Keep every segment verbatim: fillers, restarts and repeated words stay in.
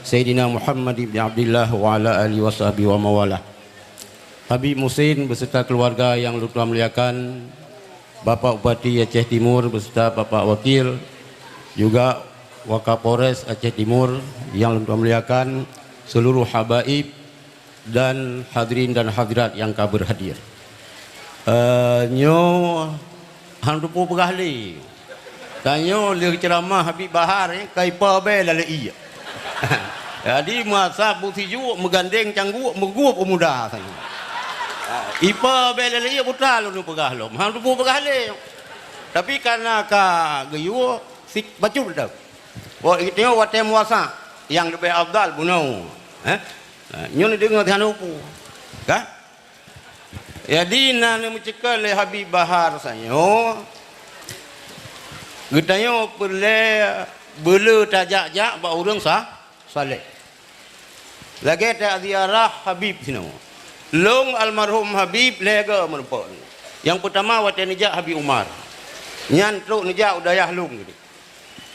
Sayyidina Muhammad ibn Abdillah wa ala alihi wa sahbihi wa mawalah. Habib Musin beserta keluarga yang lôn tuan muliakan, Bapak Bupati Aceh Timur beserta Bapak Wakil, juga Wakapolres Aceh Timur yang lôn tuan muliakan, seluruh habaib dan hadirin dan hadirat yang ka berhadir. Eh, nyoe han teupeu peugah lé. Tanyoe lheueh ceuramah Habib Bahar, eh, ka ipa bée lalée ié. Jadi, masa beusijuek meugandeng cangguek meugueb u muda tanyoe. Ipa bée lalée ié buta lôn peugah lom. Han teupeu peugah lé. Tapi kareuna ka geuyue, sik bacut dah. Wah, itu watée muasa yang lebih afdal bunoe. Eh? Nyoe neudeungoe teuhana upu. Kan? Jadi, na neumeuceukeue lé Habib Bahar sanyoe, geutanyoe peureulée beule tajak-jak bak ureuëng sa-, saleh. Lagée tajak ziarah Habib sinoe. Lôn almarhum Habib lhée goe meurumpok. Nyang peutama watée neujak Habib Umar. Nyan trok neujak u dayah lôn.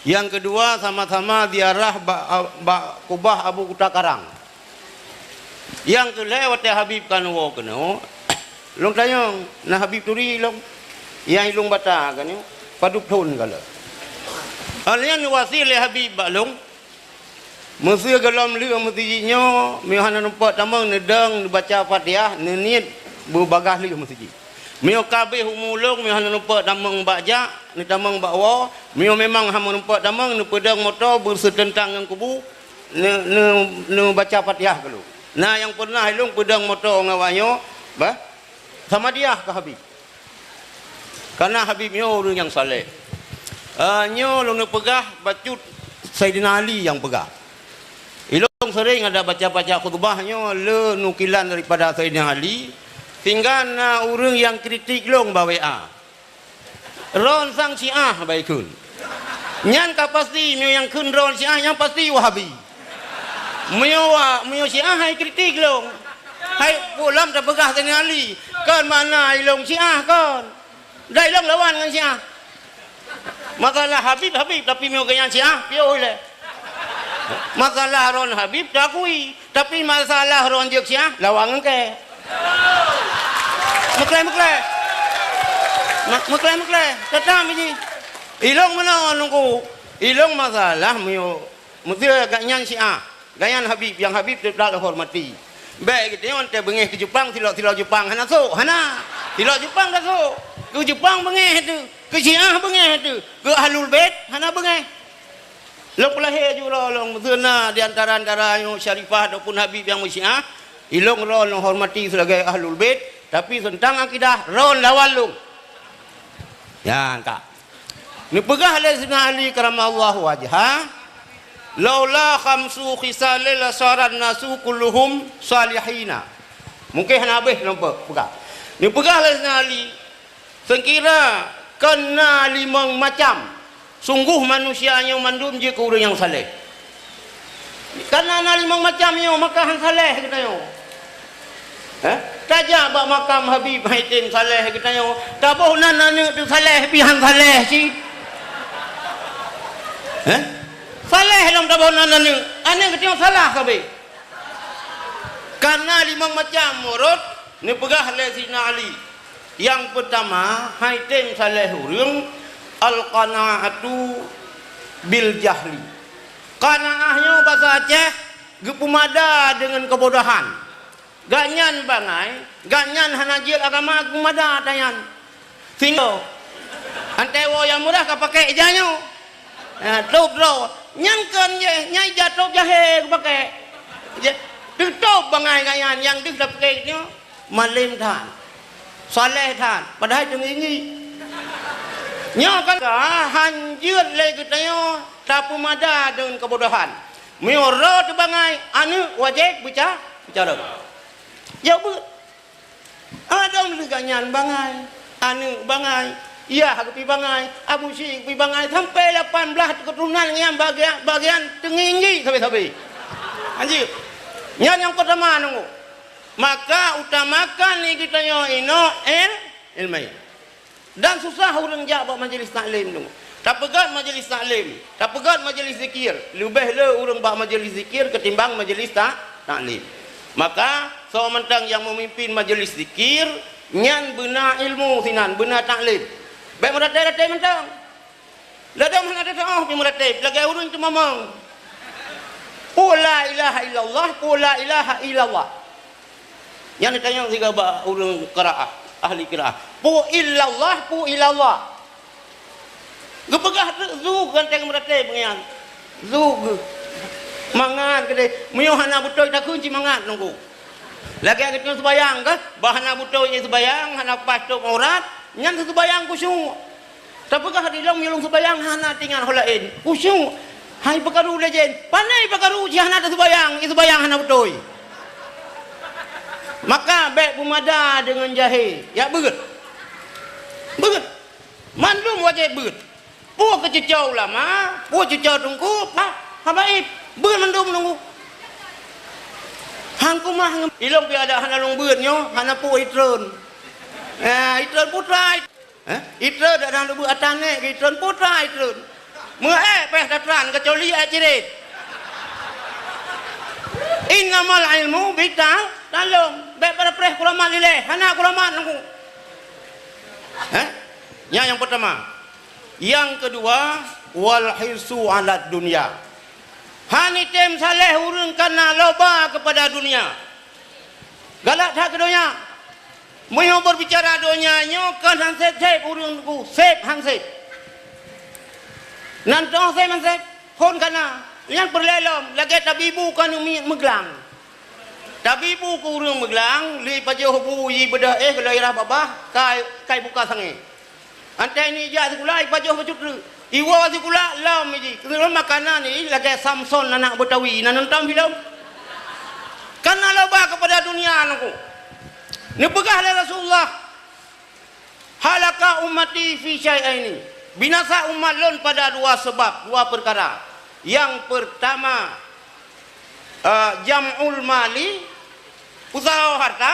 Nyang keudua, sama-sama ziarah bak, bak kubah Abu Kuta Karang. Nyang keulhée, watée Habib ka neuwoe keunoe, lôn tanyong, na Habib turi lôn, nyang ilong bata keunoe, padub thon ka lheueh. Óh lheueh nyan neuwasiet lé Habib bak lôn, meuseu gohlom lheueh meuseujid nyoe, meunyoe hana numpok tamong, neudong, neubaca Fatihah, neuniet beubagaih lheueh meuseujid. Meunyoe ka abéh umu lôn, meunyoe hana numpok tamong bak jak, neutamong bak woe, meunyoe memang hana numpok tamong, neupeudong moto beuseuteuntang ngon kubu, neu-, neu-, neubaca Fatihah keu lôn. Na nyang peureunah ilong peudong moto ngon awak nyoe, bah, samadiah keu Habib. Kareuna Habib nyoe ureuëng nyang saleh. Ah, nyoe lôn neupeugah bacut Saidina Ali nyang peugah. Ilong sering ada baca-baca khutbah nyoe le nukilan daripada Saidina Ali, sehingga na ureuëng nyang kritik lôn bak W A. Ron sang Syiah baikun. Nyan ka pasti, meunyoe nyang kheun ron Syiah, nyang pasti Wahabi. Meunyoe wa-, meunyoe Syiah hai kritik lôn. Hai pulam tapeugah Saidina Ali, kon makna ilong Syiah kon. Dah ilong lawan ngon Syiah. Masalah Habib, Habib, tapi meunyoe geuhnyan Syiah, piôh ilée. Masalah ron Habib, takui. Tapi masalah ron jeuet Syiah, lawan ngon kée. Meuklée-meuklée. Ma-, meuklée-meuklée. Teutap jih. Ilong meunoe nungku. Ilong masalah meunyoe, meuseu geuhnyan Syiah. Geuhnyan Habib, nyang Habib teutap hormati. Bék geutanyoe teubeungéh keu Jeupang, silok-silok Jeupang hana sôk, hana. Silok Jeupang ka sôk. Keu Jeupang beungéh teuh, keu Syiah beungéh teuh, keu Ahlul Bait hana beungéh. Lôn peulahé ju uroe lôn, meuseu na di antara-antara nyoe syarifah ataupun Habib nyang meuSyiah, ilong ron lôn hormati seulagée Ahlul Bait, tapi teuntang akidah ron lawan lôn. Nyan ka. Neupeugah lé Saidina Ali karamallahu wajhah, "Laula khamsu khisalin lasaran nasu kulluhum salihina." Mungken hana habéh lôn pe-, peugah. Neupeugah lé Saidina Ali, Seukira kon na limong macam, sunggoh manusia nyoe mandum jeuet keu ureuëng nyang saleh. Kareuna na limong macam nyoe, maka han saleh geutanyoe. Heh? Tajak bak makam Habib hai tem saleh geutanyoe, taboh nan aneuëk teuh saleh pih han saleh cit. Heh? Saleh lom taboh nan aneuëk, aneuëk geutanyoe salah sabe. Kareuna limong macam murot neupeugah lé Saidina Ali. Nyang peutama, hai tem saleh ureuëng, al-qana'atu bil jahli. Qanaah nyoe basa Aceh geupeumada deungon keubodohan. Gobnyan bangai, gobnyan hana jeuet agama geupeumada ata nyan. Singoh, antée woe nyang murah ka pakék ija nyoe. Ha, tôb droe. Nyan kon jih, nyan ija tôb jahé geupakék. Jih, teutôb bangai gobnyan nyang deuh tapakék nyoe. Malem that, saleh that, padahai teungingi. Nyoe kan ka han jeuet lé geutanyoe tapeumada deungon keubodohan. Meunyoe droe teubangai, aneuëk wajéb beuca-, beucalon. Jaweueb. Adam leuga nyan bangai, aneuëk bangai, yah geupi bangai, Abu Syik geupi bangai, sampai lapan blaih keuturonan nyan bagian, bagian teungingi sabe-sabe. Anjir. Nyan nyang peutama nunggu. Maka utamakan lé geutanyoe inoe il-, ilmu. Dan susah ureuëng jak bak majelis taklim tu. Tapeugét majelis taklim, tapeugét majelis zikir, leubeh le ureuëng bak majelis zikir ketimbang majelis ta-, taklim. Maka, soe mantong nyang memimpin majelis zikir, nyan beuna ilmu sinan, beuna taklim. Bék meuratéb-ratéb mantong. Ladom hana teutoh pih meuratéb, lagée ureuëng teumamong. Peue la ilaha illallah, peue la ilaha illallah. Nyan tanyong siga bak ureuëng qiraah, ahli qiraah. Peue illallah, peue illallah. Geupeugah teuk zu ganteng meuratéb ngian. Zu geuh. Mangat keudeh. Meunyoe hana beutôi takheun cit mangat nunggu. Lagée geutanyoe seubayang kah? Bah hana beutôi seubayang, hana paih tôb aurat, nyan seubayang khusyuk. Tapeugah di lom yulong seubayang hana tingat ho laén. Khusyuk. Hai peukaru lé jén. Pane peukaru jih hana teuseubayang, i seubayang hana beutôi. Maka bék beumada deungon jahé. Ya beuet. Beuet. Mandum wajéb beuet. Peue keucuco ulama, peue cuco teungku, pa, habaib. Beuet mandum nunggu. Hang kumah ilong pi ada hana lông beuet nyoe, hana peue itreun. Eh, itreun putra. Eh? Itreun dak na lubuk atan nèk, itreun putra itreun. Meu ék péh tatran, keucuali ék cirét. Innamal ilmu bita-, talom. Bék pada preh kuramat lileh, hana kuramat nunggu. Eh? Nyan nyang pertama. Yang kedua, wal hirsu alad dunya. Hana tem saleh ureuëng kana loba kepada dunia. Galak that keu donya. Meunyoe berbicara donya nyoe kon han sép-sép ureuëng ku, sép han sép. Nan toh sép han sép, phon kana. Nyang peureulée lom, lagée tabibu kon mi-, meuglang. Tabibu keu ureuëng meuglang, lé pajoh bu yi beudoh éh, geuloe irah babah, kai, kai buka sangé. Antai ni jak sikula, ipajoh bacut treuk. Iwoe sikula, lom iji. Keunong makanan ni lagée Samson anak Betawi, na nonton filem? Kana loba kepada dunia nungku. Neupeugah lé Rasulullah, "Halaka ummati fi syai'aini." Binasa umat lôn pada dua sebab, dua perkara. Yang pertama, eh, jam'ul mali, usaha harta,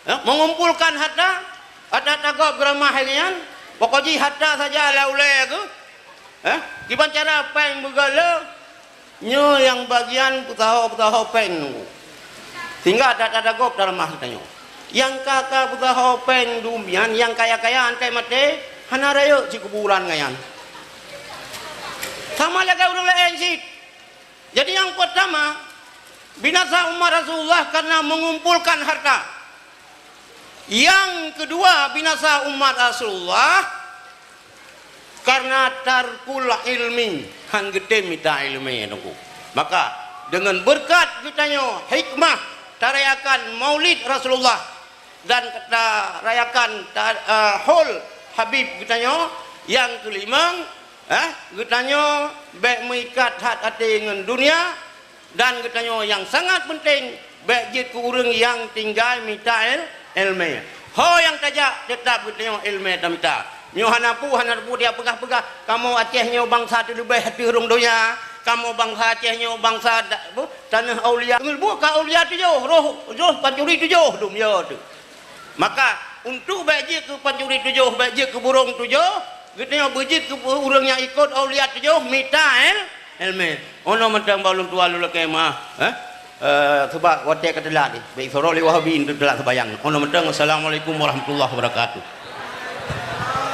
Ya, mengumpulkan harta, harta tagob geuramah hai nyan, pokok jih harta saja lam ulée geuh. Eh, kiban cara péng beugala, nyoe nyang bagian peusaho-peusaho péng nunggu. Sehingga harta tagob dalam mah geutanyoe. Nyang ka-ka peusaho péng dumian, nyang kaya-kaya antai maté, hana rayeuk cit kuburan nyan. Sama lagée ureuëng laén cit. Jadi, yang pertama, binasa umat Rasulullah karena mengumpulkan harta. Yang kedua, binasa umat Rasulullah karena tarkul ilmi, han geutem mita ilmu nunggu. Maka, dengan berkat geutanyoe hikmah tarayakan Maulid Rasulullah, dan tarayakan ta-, eh, haul Habib geutanyoe. Yang kelimong, eh, geutanyoe bék meuikat that até ngon dunia, dan geutanyoe nyang sangat penting, bék jeuet keu ureuëng nyang tinggai mita il-, ilmu. Ho nyang tajak, teutap geutanyoe ilmu tamita. Nyoe hana peue, hana peue dia peugah-peugah, kamoe Aceh nyoe bansa teuleubeh ateueh rhueng donya, kamoe bansa Aceh nyoe bansa da-, bu, tanoh aulia. Ngeul bu ka aulia tujoh, roh, roh pancuri tujoh dum yo tu. Maka, untuk bék jeuet keu pancuri tujoh, bék jeuet keu burông tujoh, geutanyoe beujeuet keu ureuëng nyang ikot aulia tujoh, mita il-, ilmu. Ono mantong bak ulôn tuan lôn lakée meuah, eh? Eh, sebab watée ka teulat, bék sorok lé Wahabi untuk teulat sembahyang. Ono mantong, wassalamualaikum warahmatullahi wabarakatuh.